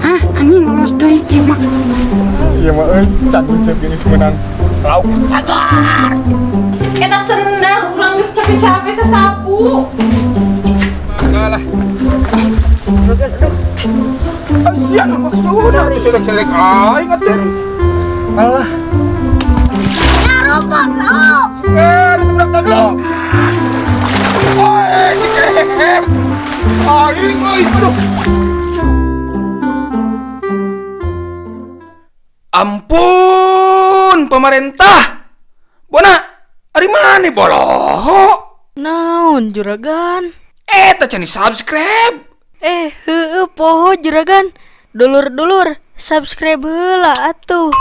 Hah, anjing lolos deui ieu mah. Ieu mah euy, can useup geus meunang. Lauk sagar. Eta sendal urang geus capek-capek sasapu. Alah. Aduh. Sian sudah diselek-selek aing atuh. Alah. Nyarokok lauk. Eh, ditabrak dagang. Oi, si kehem. Aing euy, aduh. Ampun pemerintah. Bona, ari mane boloho? Naon juragan? Eta can di-subscribe. Heueuh poho juragan. Dulur-dulur subscribe heula atuh.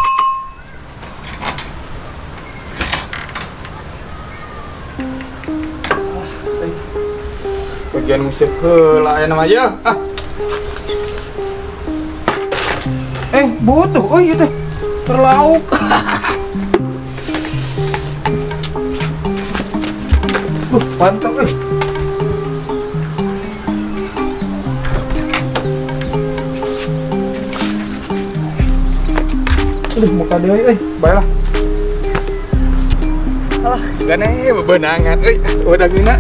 Bagian musik heula aya nama ya. Ah. Butuh euy ieu teh. Terlauk. Mantap euy. Aduh, muka deui euy, bae lah. Alah, sugane bebenangan euy, udah guna.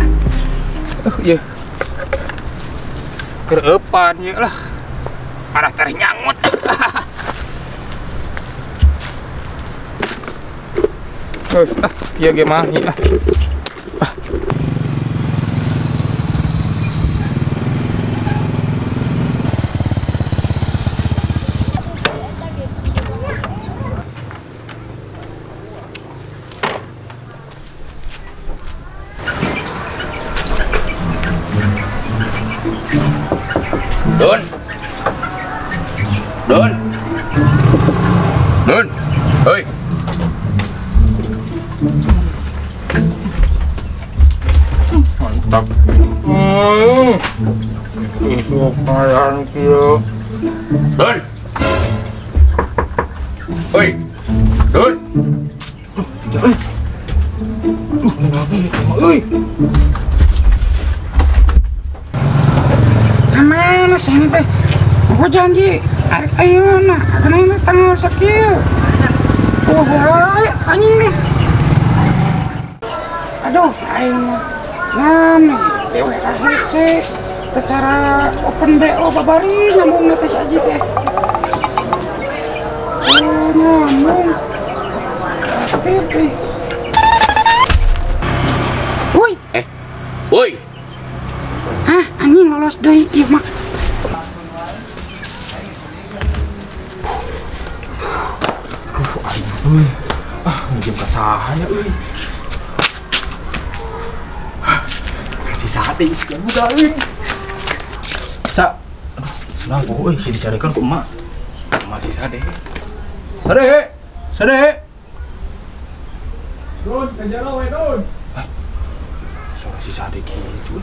Tuh, ieu. Kereupan ieu lah. Arah tereh nyangut. Terus, ah, ieu ge mah ieu ah. Don. Don. Don. Hoi. Mantap. Lumayan kieu. Don. Hoi. Don. Duh, duh, nabi euy. Kamana sih ini teh? Aku janji arek ayeuna, ayeuna tanggal sakieu. Wah, anjing nih. Aduh, aing mah nan dewe hese secara open BO babari nyambung teh si Aji teh. Oh, nyambung. Aktif nih. Woi. Woi. Hah, anjing lolos deui ieu mah. Aduh, aing euy. Ah, minjem ka saha nya euy. Kasih sate geus buka euy. Sa. Aduh, senang euy si dicarikan ku emak. Emak si Sade. Sade. Sade. Don, kajaro we, Don. Suara si Sade kitu.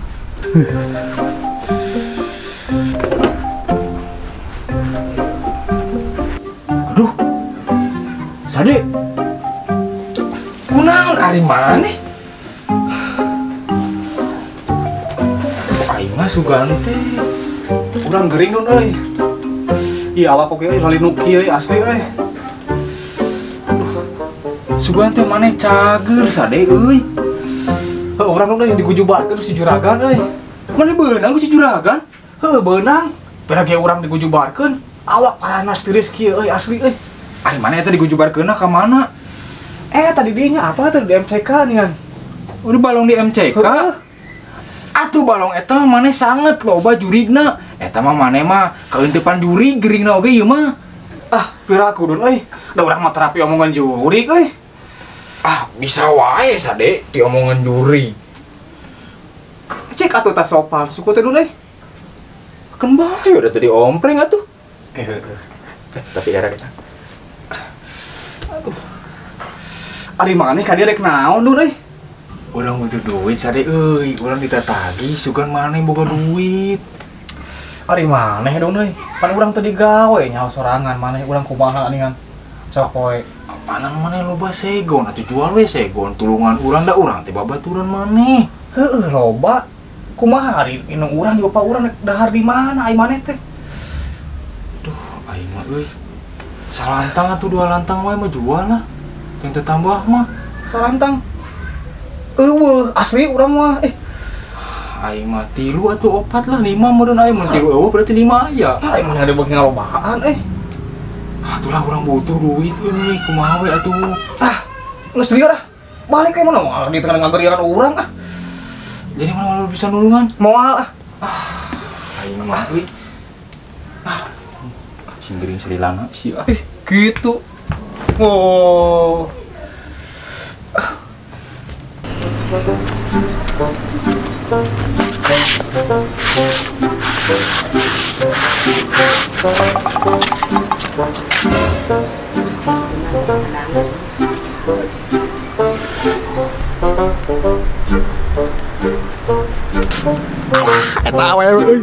Aduh. Sade. Kunaon ari maneh? Aing mah sugan teh. Urang gering Don euy. Ih awak oge euy lalinu kieu euy asli euy. Aduh. Sugan teh maneh cager Sade euy. Heuh urang Don euy digujubarkeun si juragan euy. Maneh beunang ku si juragan? Heuh beunang. Pera ge urang digujubarkeun, awak paranas tiris kieu euy asli euy. Ari maneh eta digujubarkeunna ka mana? Tadi dinya apa tadi di MCK nih kan? Udah balong di MCK. Heuh. Atuh balong eta maneh sanget loba jurigna. Eta mah maneh mah kaeuntepan jurig geuringna oge ieu mah. Ah, piraku Don euy. Da urang mah terapi omongan jurig euy. Ah, bisa wae Sade diomongan jurig. Cek atuh tas sopal suku teh Don euy. Keun bae udah tadi ompreng atuh. Tapi era kita. Aduh. Ari maneh ka dieu rek naon Don euy? Urang butuh duit Sade euy, urang ditatagi sugan maneh boga duit. Ari maneh Don euy, pan urang teu digawe nyaho sorangan maneh urang kumaha ningan. Sok poe. Apanan maneh loba segon atuh jual we segon tulungan urang da urang teh babaturan maneh. Heueuh loba. Kumaha ari indung urang jeung bapak urang dahar di mana ai maneh teh? Aing mah euy. Salantang atuh 2 lantang wae mah jual lah. Yang tetambah mah salantang. Eueuh, asli urang mah. Aing mah 3 atau 4 lah, 5 meureun aing mun 3 eueuh berarti 5 aya. Aing mah ada bagi ngalobaan eh. Atulah urang butuh duit euy, kumaha we atuh. Ah, geus lieur ah. Balik we mana moal di tengah ngagerian urang ah. Jadi mana lu bisa nulungan? Moal ah. Aing mah euy. Ah. Cinggering Sri Lanka sih ah. Gitu. Oh. Eta awewe euy.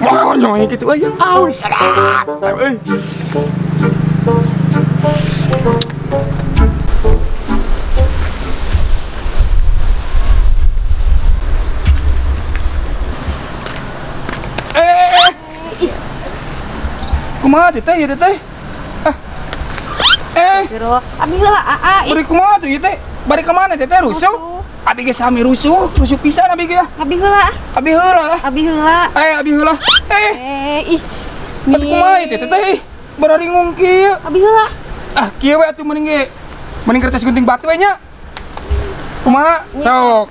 Monyong kitu euy. Aus. Euy. Kumaha teh ieu teh? Abi heula aa. Bari kumaha tuh ieu teh? Bari ka mana teh rusuh? Abi ge sami rusuh, rusuh pisan abi ge. Abi heula. Abi heula. Abi heula. Abi heula. Ih. Atuh kumaha ieu teh teh? Ih, bararingung kieu. Abi heula. Ah, kieu we atuh mending ge. Mending kertas gunting batu we nya. Kumaha? Sok.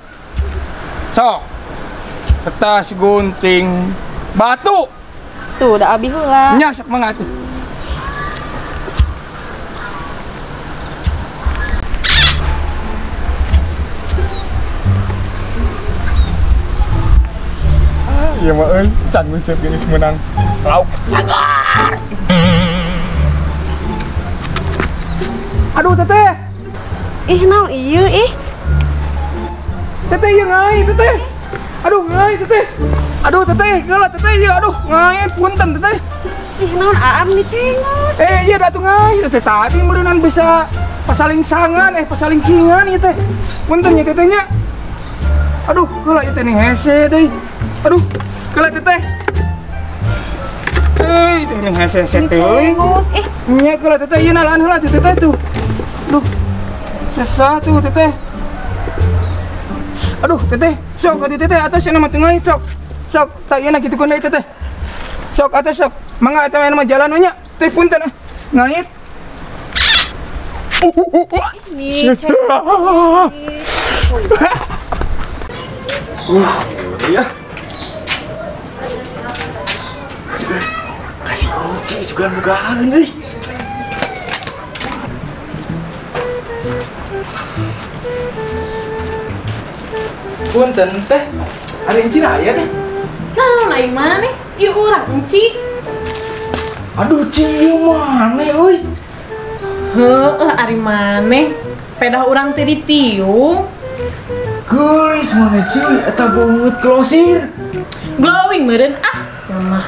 Sok. Kertas gunting batu. Tuh, udah abi heula. Nya sok mangga atuh. Iya mah euy, can nguseup geus meunang. Lauk sagar. Aduh teteh. Ih naon ieu ih. Teteh ieu ngai teteh. Aduh ngai teteh. Aduh teteh, geula teteh ieu aduh ngai punten teteh. Ih naon aam nih cengus. Iya da atuh ngai teteh tadi meureunan bisa pasaling sangan pasaling singan ieu teh. Punten nya teteh nya. Aduh, geula ieu teh nih hese deui. Aduh, geula teteh. Teh nih hese-hese teuing. Nya geula teteh ieu nalaan heula teteh tuh. Aduh. Sesah tuh teteh. Aduh, teteh, sok atuh teteh atuh cenah mah teu ngait sok. Sok, tak ieu na kitu keun deui teteh. Sok atuh sok. Mangga eta mah jalan we nya. Teh punten ah. Ngait. Iya. Kasih kunci juga bukaan euy. Punten teh, ada enci aya teh? Naon aing maneh? Ieu urang enci. Aduh, ci ieu maneh euy. Heueuh ari maneh. Pedah urang teh ditiung. Geulis maneh ci, eta beungeut klosir. Glowing meureun ah sama.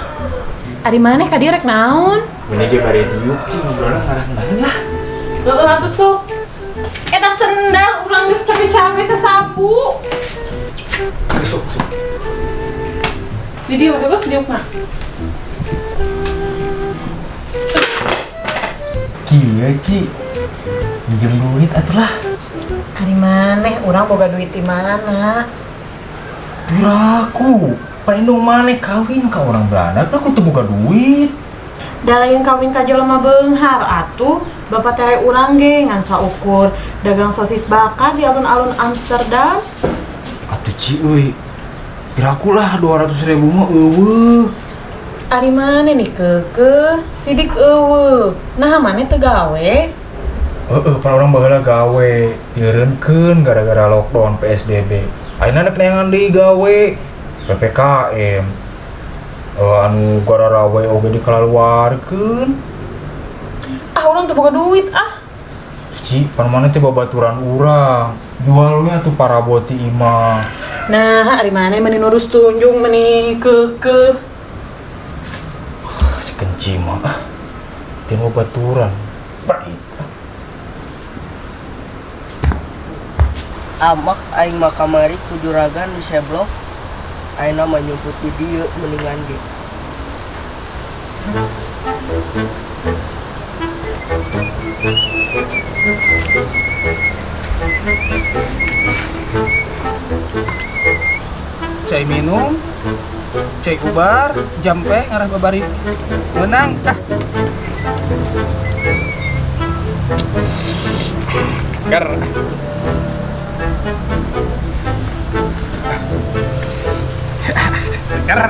Ari maneh ka dieu rek naon? Mending ge bari diuk ci ngobrolna ngarah-ngarah lah. Heueuh atuh sok. Eta sendal urang geus capek-capek sasapu. Sok sok. Di dieu heueuh dieu mah. Kieu ci. Minjem duit atuh lah. Ari maneh urang boga duit di mana? Piraku, palindung maneh kawin ka orang Belanda, aku teu boga duit. Da lain kawin ka jelema beunghar atuh, bapak tere urang ge ngan saukur dagang sosis bakar di alun-alun Amsterdam. Atuh ci euy. Piraku lah 200.000 mah eueuh. Ari maneh nih keukeuh, sidik eueuh. Nah maneh teu gawe? Heeh, pan urang baheula gawe, dieureunkeun gara-gara lockdown PSBB. Ayeuna rek neangan deui gawe PPKM. Anu gararawe oge dikalaluarkeun. Ah, urang teu boga duit ah. Ci, pan maneh teh babaturan urang. Jual we atuh parabot ti imah. Nah, ari maneh meuni nurus tunjung meuni keukeuh. Si kenci mah ah. Teu babaturan. Baik. Amak aing mah kamari ku juragan di seblok. Ayeuna mah nyumput di dieu mendingan ge. Cai minum, cai ubar, jampe ngarah babari menang ah. Seger. Seger.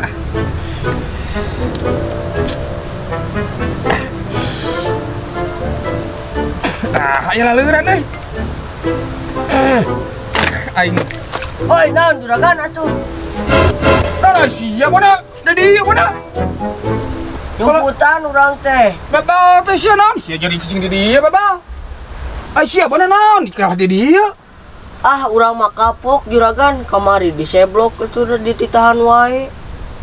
Tah, aya laleuran euy. Aing. Oi, naon juragan atuh? Lah sia mana? Di dieu mana? Jumputan urang teh. Babal teh sia naon? Sia jadi cicing di dieu babal. Ah sia mana naon dikalah di dieu? Ah, urang mah kapok juragan kamari diseblok itu udah dititahan wae.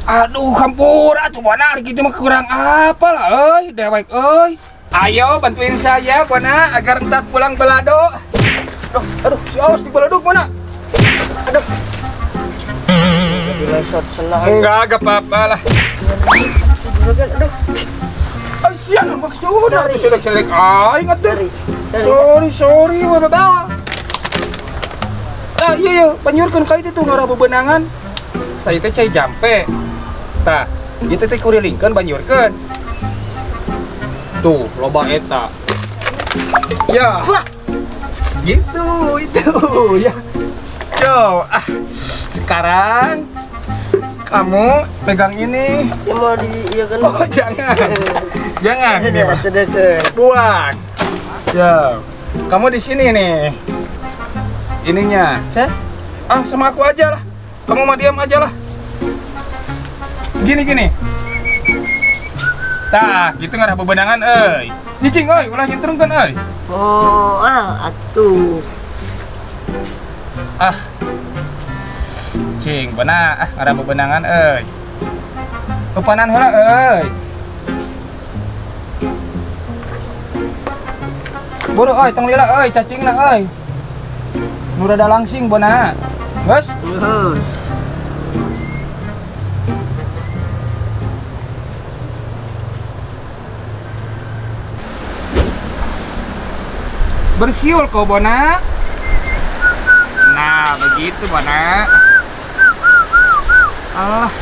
Aduh, hampura atuh mana ari kitu mah kurang apa lah euy, dewek euy. Ayo bantuin saya Bona agar entar pulang belado. Aduh, aduh, si awas di beladuk mana? Aduh. Jadi lesot senang. Enggak apa-apa lah. Aduh. Ah, siang maksudnya tuh selek-selek aing atuh. Sorry, sorry, bapak. Nah, iya iya, panyurkeun ka itu tuh ngarah bebenangan. Tah ieu teh cai jampe. Tah, ieu teh kurilingkeun banyurkeun. Tuh, loba eta. Ya. Gitu, itu ya. Yo, ah. Sekarang kamu pegang ini. Ya mau di iya kan? Oh, jangan. Jangan ini mah. Buang. Ya. Kamu di sini nih. Ininya, Ces. Ah, sama aku aja lah. Kamu mah diam aja lah. Gini gini. Tah, gitu ngarah bebenangan euy. Nyicing euy, ulah nyentrungkeun euy. Oh, ah atuh. Ah. Cing, benar ah ngarah bebenangan euy. Upanan heula euy. Buru euy, tong lila euy, cacingna euy. Nu rada langsing bona. Geus? Geus. Bersiul kau Bona. Nah, begitu Bona. Alah.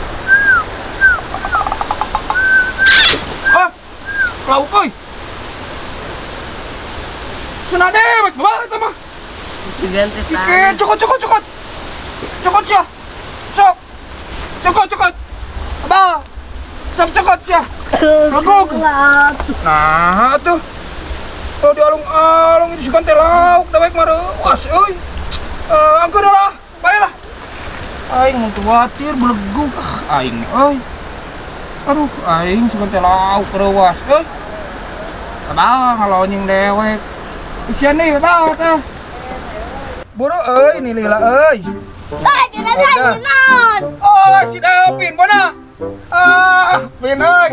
Oh, lauk euy. Cenah dewek banget mah. Diganti tangan. Cokot cokot cokot. Cokot sia. Sok. Cokot cokot. Abah. Sok cokot sia. Legug. Nah, tuh. Kalau dialung-alung itu sukan teh lauk dewek mah reuas euy. Angkeun lah, bae lah. Aing mun khawatir belegug ah aing euy. Aduh, aing sukan teh lauk reuas euy. Abah ngalonying dewek. Isian nih, babah teh. Buru euy, ini lila euy. Ah, juragan naon? Oh, si Dapin bona. Ah, pin euy.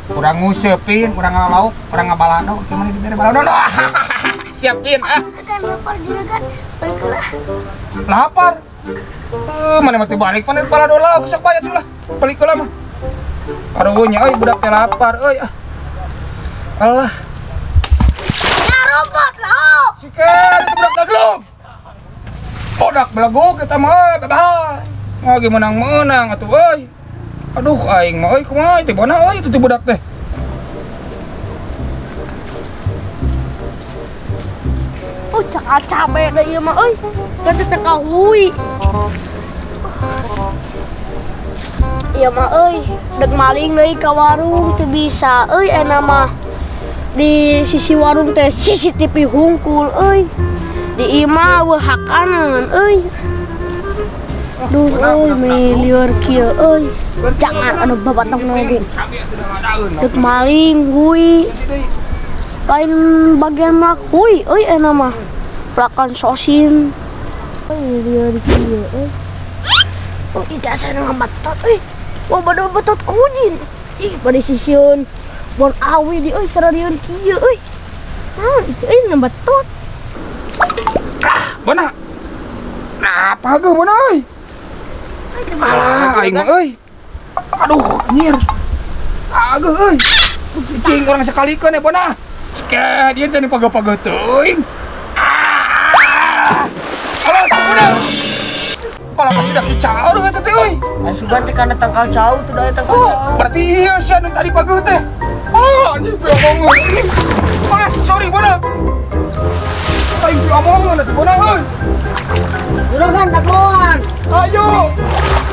Kurang ngusepin, kurang ngalauk, kurang ngabalado, cuman dibere balado. Siapin ah. Kan lapar juragan, baiklah. Lapar. Mana mati balik mana balado lauk sok bae atuh lah. Balik heula mah. Aduh nya euy budak teh lapar euy ah. Alah. Ya robot lauk. Siken itu budak daglung. Bodak belegug eta mah euy babah. Lagi menang-menang atuh euy. Aduh aing mah euy kumaha teh bona euy itu budak teh. Oh, cakal cabe da ieu mah euy. Ganti teh kahui. Ieu mah euy, dek maling deui ka warung teu bisa euy enak mah. Di sisi warung teh CCTV hungkul euy. Di imah eueuh hakanan euy. Duh euy milieur kieu euy. Jangan anu babatang oge. Dek maling hui. Lain bagian mah hui euy enak mah. Pelakan sosin. Euy lieur kieu euy. Oh, ijazah ngabatot euy. Wah bade betot kujin. Ih bade sisieun bon awi di euy sararieun kieu euy. Nah, itu euy ngabatot. Ah, bona. Nah, apa ge bona euy? Alah, aing mah euy. Aduh, nyir. Ageuh euy. Cing urang sakalikeun ya bona. Cika, dia teh pageuh-pageuh teuing. Ah! Alah, sebenarnya. Malah pasti dah kicau dengan teh euy. Asupan teh kana tangkal cau tuh da tangkal cau. Berarti iya sia nu tadi pageuh teh. Oh, anjing piomongan. Ah, sorry bona. Aing piomongan atuh bona euy. Juragan dagoan. Ayo.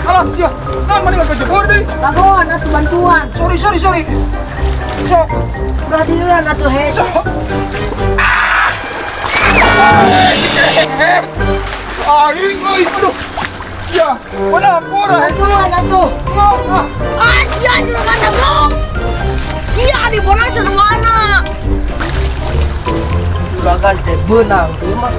Alah sia. Nah, mana enggak kejebur deui. Dagoan atuh bantuan. Sorry, sorry, sorry. Sok. Udah dieuan atuh hese. Ah. Si kehet. Aing euy, aduh. Ya, bona ampura. Bantuan atuh. Ah, sia juragan dagoan. Sia di bona seruana. Juragan teh beunang teh mah.